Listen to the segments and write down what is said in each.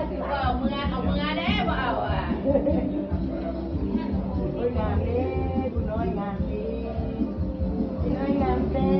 ວ່າເອົາເມືອ ເອົາເມືອແດ່ ບໍ່ເອົາອ່ະ. ໂອ້ຍ ງາມເດ້ ຜູ້ນ້ອຍງາມເດ້ ຜູ້ນ້ອຍງາມແທ້.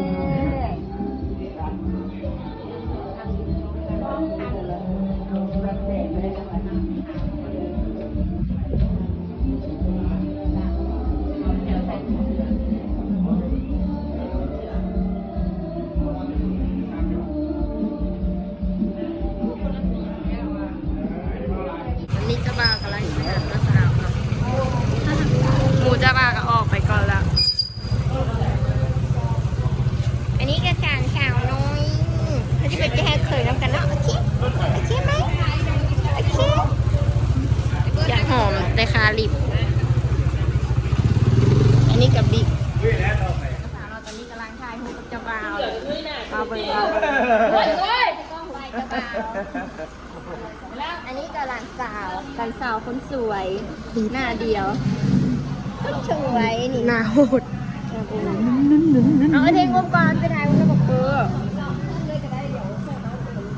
ອັນນີ້ເຈົ້າບ່າວກຳລັງຊິໄປຫາເຈົ້າສາວເນາະ ໝູ່ເຈົ້າບ່າວກໍອອກໄປກ່ອນແລ້ວ. ອັນນີ້ກໍສາມສາວນ້ອຍ ເຮົາຈະໄປແກ້ເຂີນນຳກັນເນາະ. ໂອເຄ ໂອເຄໄໝ? ໂອເຄ ຢາກຫອມແຕ່ຄາລິບ. ອັນນີ້ກໍບິກ ສາວນ້ອຍຕອນນີ້ກຳລັງຖ່າຍຮູບກັບເຈົ້າບ່າວ ມາເບິ່ງ ມາເບິ່ງ ອັນນີ້ກໍຫຼານສາວ ຫຼານສາວຄົນສວຍ ໜ້າດຽວ ຄົນສວຍນີ້ ໜ້າໂຫດ. ເອົາເທງລົມກ່ອນ ໄປຖ່າຍຮູບກັບເປີ.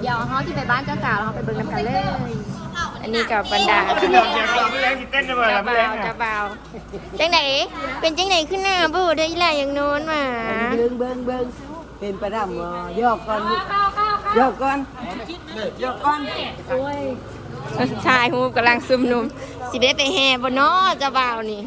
ດຽວເຮົາຊິໄປບ້ານເຈົ້າສາວ ເຮົາໄປເບິ່ງນຳກັນເລີຍ. ອັນນີ້ກໍບັນດາ ດຽວ ດຽວ ດຽວ ມື້ແລງຊິເຕັ້ນໄດ້ບໍ່ ເຈົ້າບ່າວ ມື້ແລງ ເຈົ້າບ່າວ. ຈັ່ງໃດ ເປັນຈັ່ງໃດ ຄືໜ້າໂບເດີ້ ອີ່ຫຼ້າຢາກນອນຫວາ? ເບິ່ງ ເບິ່ງ ເບິ່ງ ເປັນປາດຳບໍ່? ຢອກກ່ອນ ຢອກກ່ອນ ຢອກກ່ອນ. ໂອ້ຍ ຖ່າຍຮູບກຳລັງຊຸມນຸມ ຊິໄດ້ໄປແຫ່ບໍ່ນໍເຈົ້າບ່າວນີ້?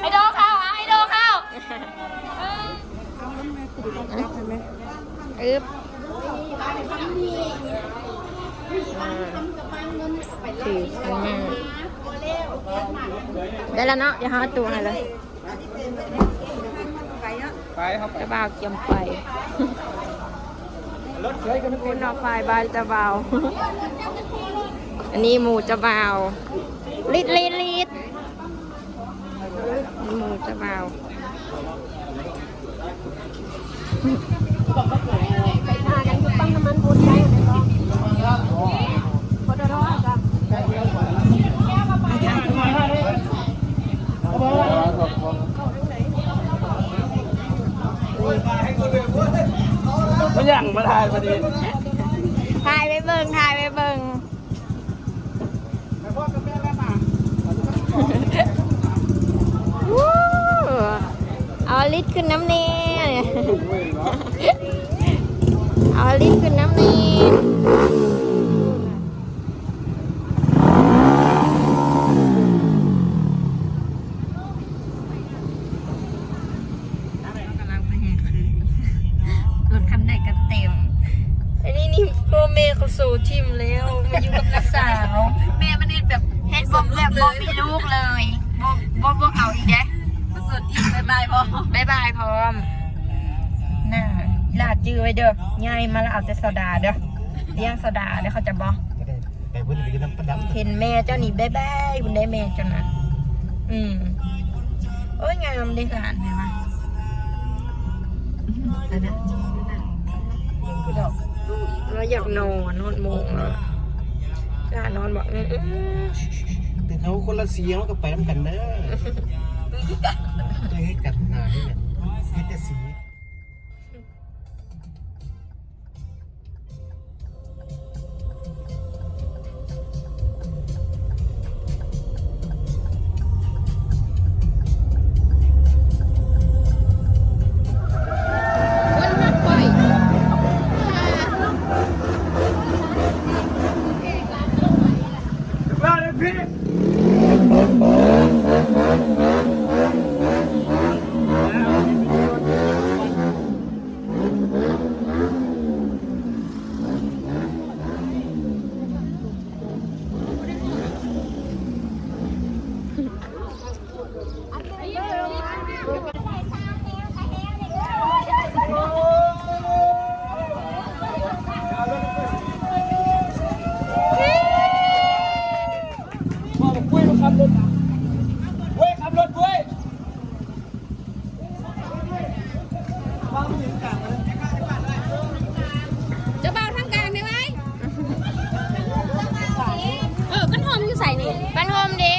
ໄອໂດເຂົ້າ ອາ ໄອໂດເຂົ້າ. ອຶບ ຖືຂ້າງໜ້າ ໄດ້ແລ້ວເນາະ. ດຽວເຮົາເອົາໂຕໃຫ້ເລີຍ ເຈົ້າບ່າວກຽມໄປ. ພຸ້ນເນາະ ຝ່າຍບ້ານເຈົ້າບ່າວ. ອັນນີ້ໝູ່ເຈົ້າບ່າວ ລິດ ລິດ ລິດ. ໝູ່ເຈົ້າບ່າວ ໄປຖ້າກັນຢູ່ປ້ຳນ້ຳມັນບຸນໄດ້ແມ່ນບໍ່? ບໍ່ໄດ້ດອກ. ມັນຫຍັງມາຖ່າຍພໍດີ ຖ່າຍໄວ້ເບິ່ງ ຖ່າຍໄວ້ເບິ່ງ. ວູ້ ເອົາລິດຂຶ້ນນຳແນ່ ເອົາລິດຂຶ້ນນຳແນ່. ກຳລັງໄປແຫ່ຄືນ ລົດຄັນໃດກໍເຕັມ. ອັນນີ້ນີ້ ພໍ່ແມ່ເຂົາໂສຖິ້ມແລ້ວ ມາຢູ່ກັບນ້າສາວ. ແມ່ມັນເຮັດແບບ ເຮັດບໍ່ ແບບບໍ່ມີລູກເລີຍ ບໍ່ ບໍ່ ບໍ່ເອົາອີກເດ້. ບໍ່ສົນອີກ ບາຍບາຍພ້ອມ ບາຍບາຍພ້ອມ. ຫຼ້າຈື່ໄວ້ເດີ ໃຫຍ່ມາລະເອົາແຕ່ໂຊດາເດີ ລ້ຽງໂຊດາເດີ ເຂົ້າໃຈບໍ່? ໄປເບິ່ງຢູ່ນຳປາດຳ ເຫັນແມ່ເຈົ້ານີ້ບາຍບາຍພຸ້ນເດ້ ແມ່ເຈົ້ານະ. ອືມ ໂອ້ຍ ງາມເດ້ຫຼານແມ່ວ່າ ລາວຢາກນອນ ຮອດໂມງແລ້ວ ຫຼານນອນບໍ່? ອືມ ແຕ່ເຮົາຄົນລະສີ ເຮົາກໍໄປນຳກັນເດີ ຄືກັນ ຄືກັນ ໜ້າຄືກັນ ເຮັດແຕ່ສີ. ເຈົ້າບ່າວທາງກາງໄດ້ໄວ. ເອີ ຄັນຫົ່ມຢູ່ໃສນີ້? ຄັນຫົ່ມເດ້.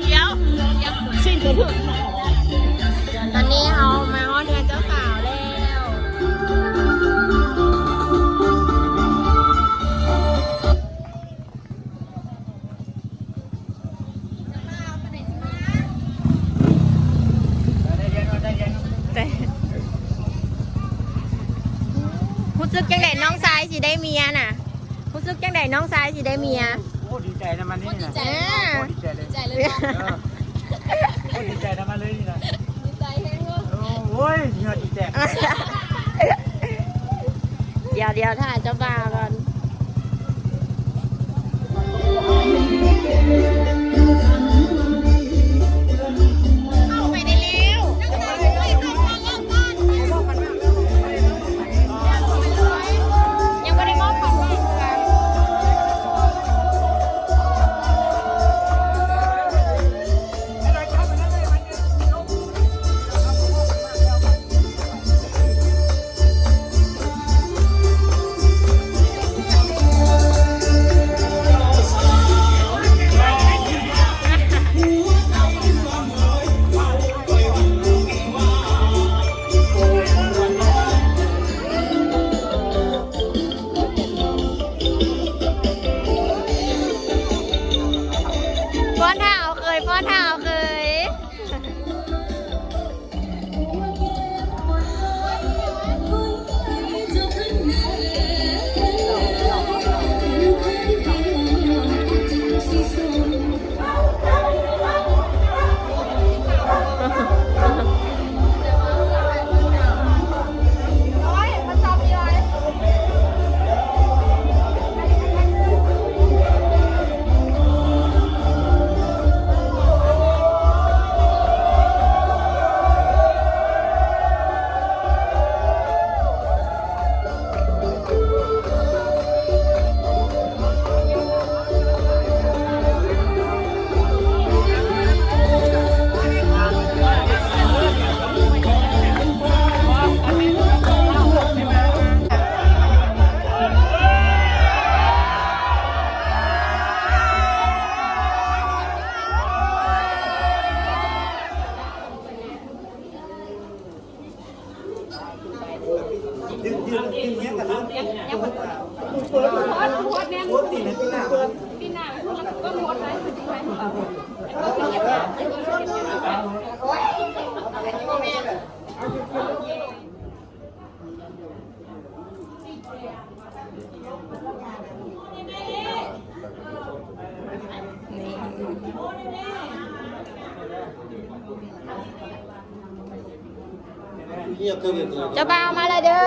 ດຽວ ດຽວ ຕອນນີ້ເຮົາມາຮອດເຮືອນເຈົ້າສາວແລ້ວ. ຮູ້ສຶກຈັ່ງໃດນ້ອງຊາຍຊິໄດ້ເມຍນະ? ຮູ້ສຶກຈັ່ງໃດນ້ອງຊາຍຊິໄດ້ເມຍ? ໂອ້ ດີໃຈນຳມັນນີ້ນະ. ໂອ້ ດີໃຈເລີຍ. ດີໃຈເລີຍ. ເອີ ໂອ້ ດີໃຈນຳມັນເລີຍນີ້ນະ. ດີໃຈແຮງເນາະ. ໂອ້ຍ ເຫື່ອຊິແຕກ. ດຽວ ດຽວ ຖ້າເຈົ້າບ່າວກ່ອນ. ເຂົ້າໄປໄດ້ແລ້ວ. ຍັງບໍ່ໄດ້ມອບຂອງຂວັນ. ດຶງ ດຶງ ດຶງແຮງກັນເນາະ ໂພສ ໂພສແນ່ ໂພສນີ້ແຫຼະ ປີໜ້າ ປີໜ້າ ເຈົ້າບ່າວມາແລ້ວເດີ.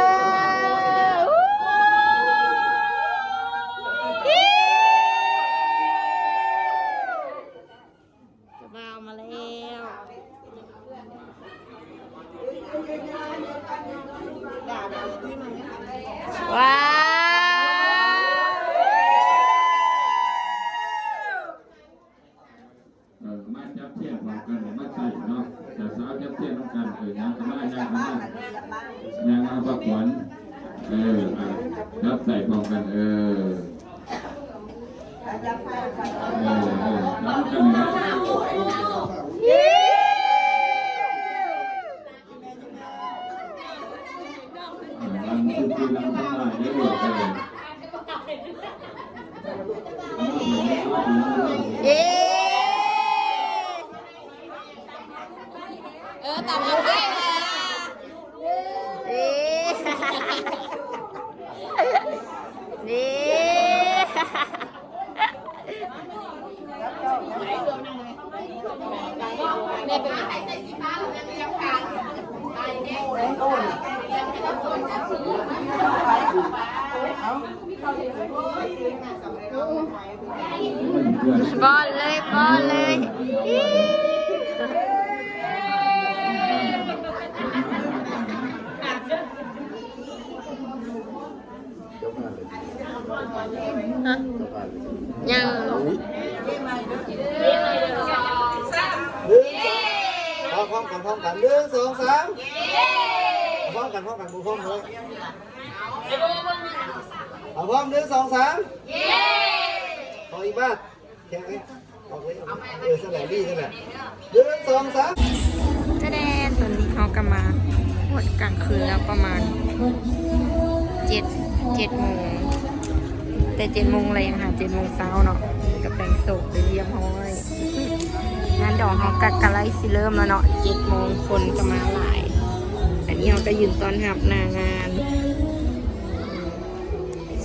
ເຈົ້າບ່າວມາແລ້ວ. ວ້າວ. ເອີ ມາຈັບແຊນພ້ອມກັນ ມາໃສ່ເນາະ ເຈົ້າສາວຈັບແຊນນຳກັນ ເອີ ຍ່າງເຂົ້າມາ ຍ່າງເຂົ້າມາ ຍ່າງມາພັກຜ່ອນ ເອີ ອ່ະ ຈັບໃສ່ພ້ອມກັນ ເອີ ເອີ ເອີ ຈັບກັນເລີຍ ເອີ ນັ່ງຄືໆ ນັ່ງທັງຫຼາຍເດີ ເອີ. ເຢ້ ເອີ ຕາມເອົາໄດ້ລະ ເອີ ເອີ. ປ້ອນເລີຍ ປ້ອນເລີຍ. ຮະ ຍັງ ເອົາພ້ອມກັນ ພ້ອມກັນ ໜຶ່ງ ສອງ ສາມ ເອົາພ້ອມກັນ ພ້ອມກັນ ບໍ່ພ້ອມເລີຍ ເອົາພ້ອມ ໜຶ່ງ ສອງ ສາມ ຂໍອີກບາດ. ແຂກເອີຍ ອອກເລີຍ ເອີ ຊັ້ນແຫຼະ ດີຊັ້ນແຫຼະ ໜຶ່ງ ສອງ ສາມ. ແຕ່ແດ່ ຕອນນີ້ເຮົາກໍມາຮອດກາງຄືນແລ້ວ ປະມານເຈັດ ເຈັດໂມງ ແຕ່ເຈັດໂມງແລງຫາເຈັດໂມງເຊົ້າເນາະ ກໍແຕ່ງໂຕໄປຮຽບຮ້ອຍ. ງານດອງເຮົາກໍໃກ້ຊິເລີ່ມແລ້ວເນາະ ເຈັດໂມງ ຄົນກໍມາຫຼາຍ. ອັນນີ້ເຮົາກໍຢືນຕ້ອນຮັບໜ້າງານ.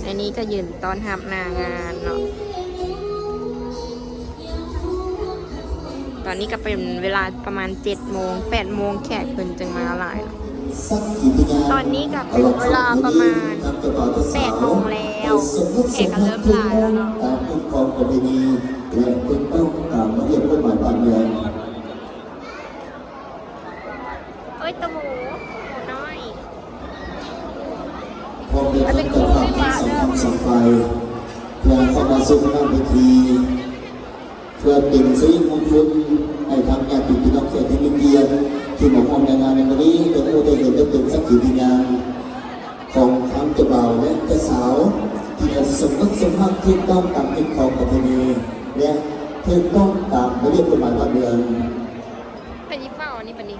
ອັນນີ້ກໍຢືນຕ້ອນຮັບໜ້າງານເນາະ. ຕອນນີ້ກໍເປັນເວລາປະມານເຈັດໂມງ ແປດໂມງ ແຂກເພິ່ນຈຶ່ງມາຫຼາຍເນາະ. ຕອນນີ້ກໍເປັນເວລາປະມານແປດໂມງແລ້ວ ແຂກກໍເລີ່ມຫຼາຍແລ້ວເນາະ. ຕາມຮີດຄອງປະເພນີ ແລະ ຖືກຕ້ອງຕາມລະບຽບກົດໝາຍບ້ານເມືອງ. ໂອ້ຍ ໂຕໝູ ໝູນ້ອຍ. ພ້ອມດ້ວຍຄະນະເຈົ້າພາບ ທັງສອງພັນສອງໄຟ ເພື່ອເຂົ້າມາສູ່ໜ້າເວທີ ເພື່ອເປັນສິລິມຸງຄຸນໃຫ້ທັງຍາດຕິພີ່ນ້ອງແຂກທີ່ມີກຽດ ທີ່ມາຮ່ວມໃນງານໃນມື້ນີ້ ໄດ້ຮູ້ໄດ້ເຫັນ ໄດ້ເປັນສັກຂີພິຍານ ຂອງທັງເຈົ້າບ່າວ ແລະ ເຈົ້າສາວ ທີ່ໄດ້ສົມບົດສົມຮັກຖືກຕ້ອງຕາມຮີດຄອງປະເພນີ ແລະ ຖືກຕ້ອງຕາມລະບຽບກົດໝາຍບ້ານເມືອງ. ເພິ່ນຍິບເວົ້າອັນນີ້ບັດນີ້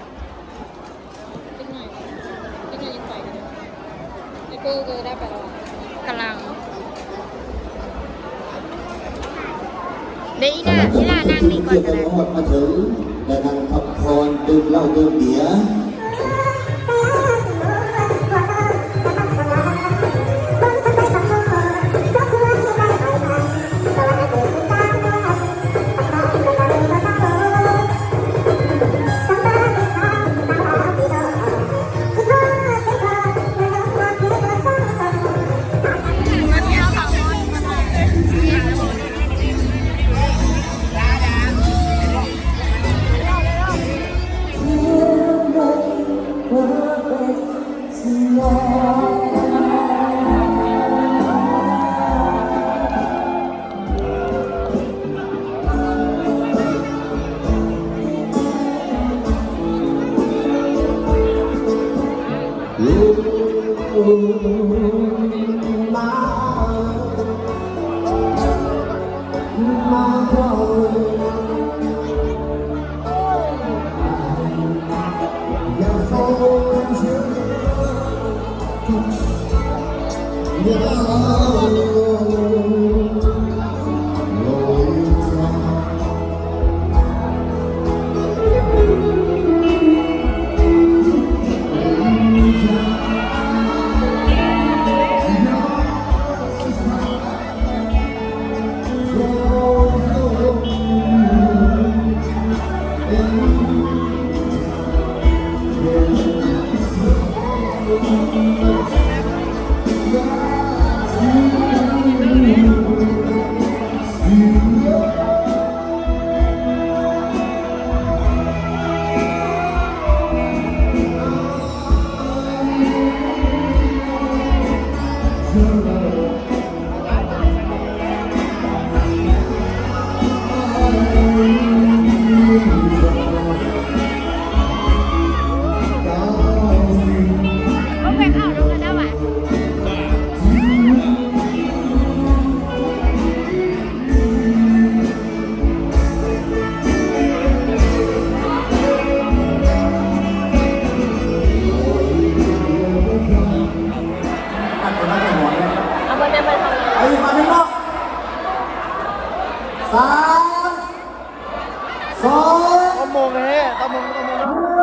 ເປັນໄງ ເປັນໄງ ຍັງໄປຢູ່ ໄອ້ເກີ ເກີໄດ້ໄປແລ້ວຫວາ? ກຳລັງ ເດ ອີ່ຫຼ້າ ອີ່ຫຼ້ານັ່ງນີ້ກ່ອນກໍໄດ້. ມາເຖິງ ໄດ້ນັ່ງພັກຜ່ອນ ດື່ມເຫຼົ້າດື່ມເບຍ. ເອົາໄປແມ່ນໄປທາງ ເອົາອີກບາດໜຶ່ງເນາະ ສາມ ສອງ ຕ້ອງມົງແທ້ ຕ້ອງມົງ ຕ້ອງມົງ.